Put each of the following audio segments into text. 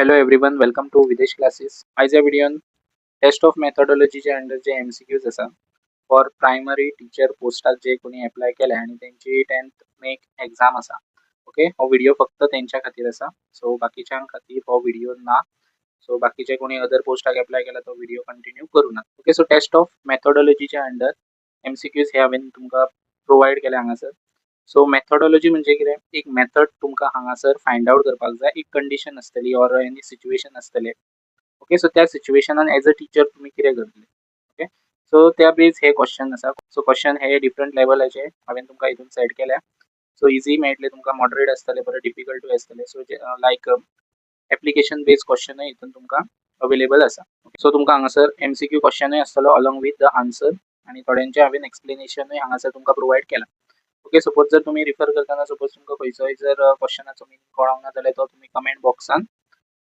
Hello everyone, welcome to Videsh classes. आयच्या व्हिडिओन test of मेथोडॉलॉजीचे अंडर जे एमसीक्यूज आसा फॉर प्रायमरी टिचर पोस्टाक जे कोणी एप्लाय केले आनी तेंची 10th make exam आसा. ओके, हो व्हिडिओ फक्त तेंच्या खातीर आसा, सो बाकीच्यां खातीर हो व्हिडिओ ना. सो बाकीचे कोणी अदर पोस्टाक एप्लाय केला तो व्हिडिओ कंटिन्यू करू ना. ओके, सो टेस्ट ऑफ मेथोडॉलॉजीच्या अंडर एमसीक्यूज हे हांवें तुमकां प्रोवायड केले हांगासर. सो मेथोडॉलॉजी म्हणजे कितें, एक मेथड तुमकां हांगासर फायंड आवट करपाक जाय. एक कंडिशन आसतली ऑर एनी सिच्युएशन आसतलें. ओके, सो त्या सिच्युएशनान एज अ टिचर तुमी कितें करतले. ओके, सो त्या बेज हे क्वेश्चन आसा. सो क्वेश्चन हे डिफरंट लेवलाचे हांवें तुमकां हितून सेट केल्या. सो इजी मेळटले तुमकां, मॉडरेट आसतले, परत डिफिकल्टूय आसतले. सो लायक एप्लिकेशन बेज क्वेश्चनूय हितून तुमकां अवेलेबल आसा. सो तुमकां हांगासर एमसीक्यू क्वेश्चनूय आसतलो अलॉंग विथ the answer आनी थोड्यांचे हांवें एक्सप्लेनेशनूय हांगासर तुमकां प्रोवायड केला. ओके, सपोज जर तुमी रिफर करतना सपोज तुमकां खंयचोय जर क्वेश्चनाचो मिनींग कळोंक ना जाल्यार तो तुमी कमेंट बॉक्सान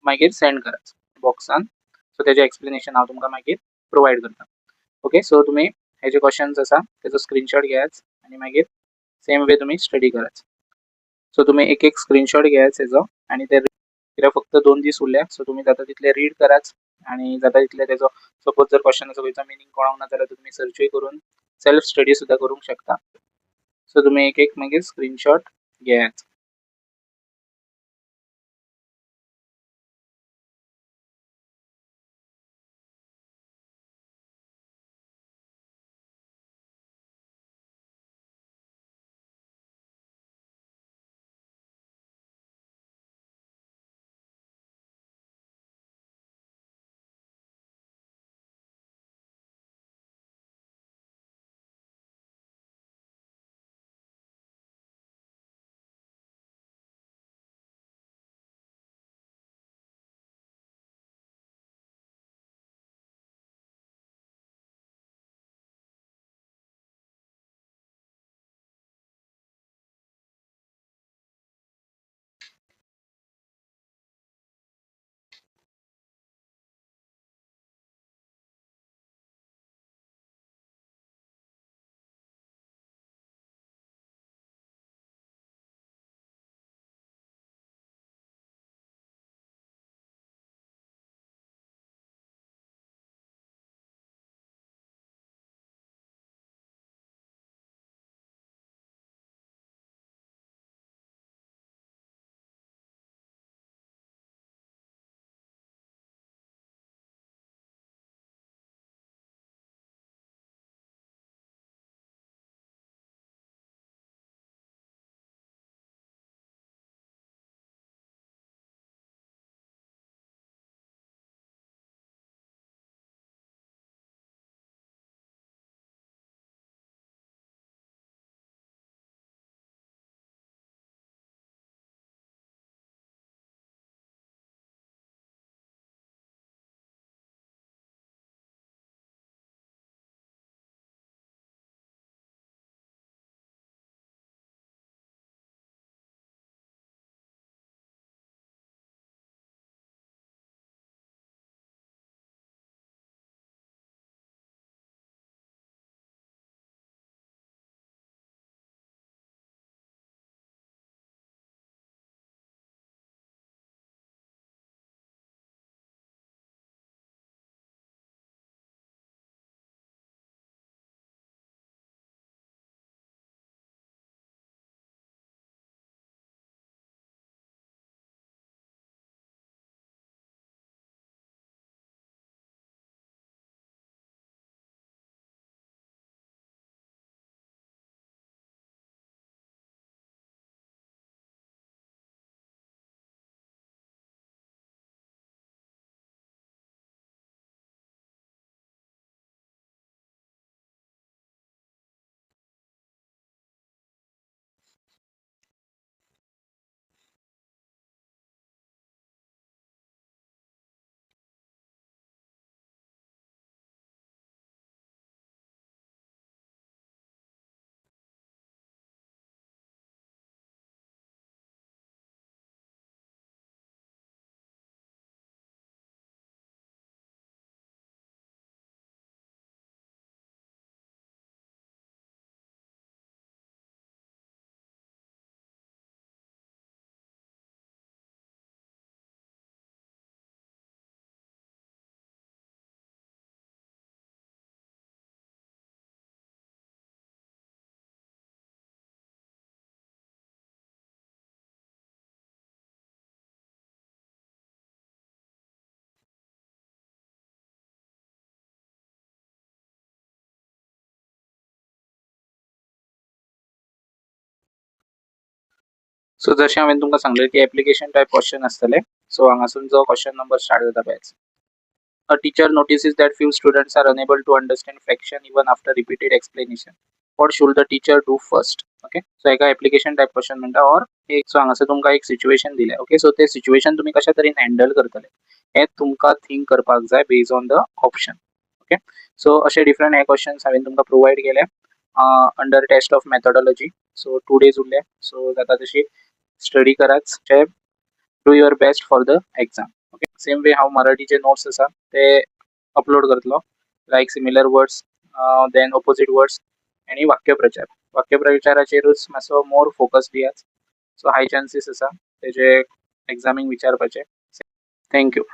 मागीर सेंड करात बॉक्सान. सो तेजें एक्सप्लेनेशन हांव तुमकां मागीर प्रोवायड करता. ओके, सो तुमी हे जे क्वेश्चन्स आसा तेजो स्क्रीनशॉट घेयात आनी मागीर सेम वे तुमी स्टडी करात. सो तुमी एक एक स्क्रीनशॉट घेयात तेजो आनी ते कित्याक फक्त 2 दीस उरल्या. सो तुमी जाता तितले रीड करात आनी जाता तितले तेजो सपोज जर क्वेश्चनाचो खंयचो मिनींग कळोंक ना जाल्यार तुमी सर्चूय करून सेल्फ स्टडी सुद्दां करूंक शकता. सो तुमी एक एक मागीर स्क्रीनशॉट घेयात. सो जशें हांवें तुमकां सांगलें की एप्लिकेशन टायप क्वेश्चन आसतले. सो हांगासून जो क्वेश्चन नंबर स्टार्ट जाता पळय, "A teacher notices that few students are unable to understand fraction even after repeated explanation. What should the teacher do first?" Okay, so एका एप्लिकेशन टायप क्वेश्चन म्हणटा or एक. So हांगासर तुमकां एक situation दिलें. Okay, so ते situation तुमी कशा तरेन हँडल करतले हें तुमकां थिंक करपाक जाय based on the option. Okay, so अशे डिफरंट हे क्वेश्चन्स हांवें तुमकां प्रोवायड केले under test of methodology. So 2 days उरले, सो जाता तशी स्टडी करात. Do your best for the exam. Okay, same way हांव मराठीचे नोट्स आसा ते अपलोड करतलो, like similar words, then opposite words आनी वाक्यप्रचार. वाक्यप्रचाराचेरूच मातसो मोर फोकस दियात. सो हाय चान्सीस आसा तेजे एग्जामीक विचारपाचे. Thank you.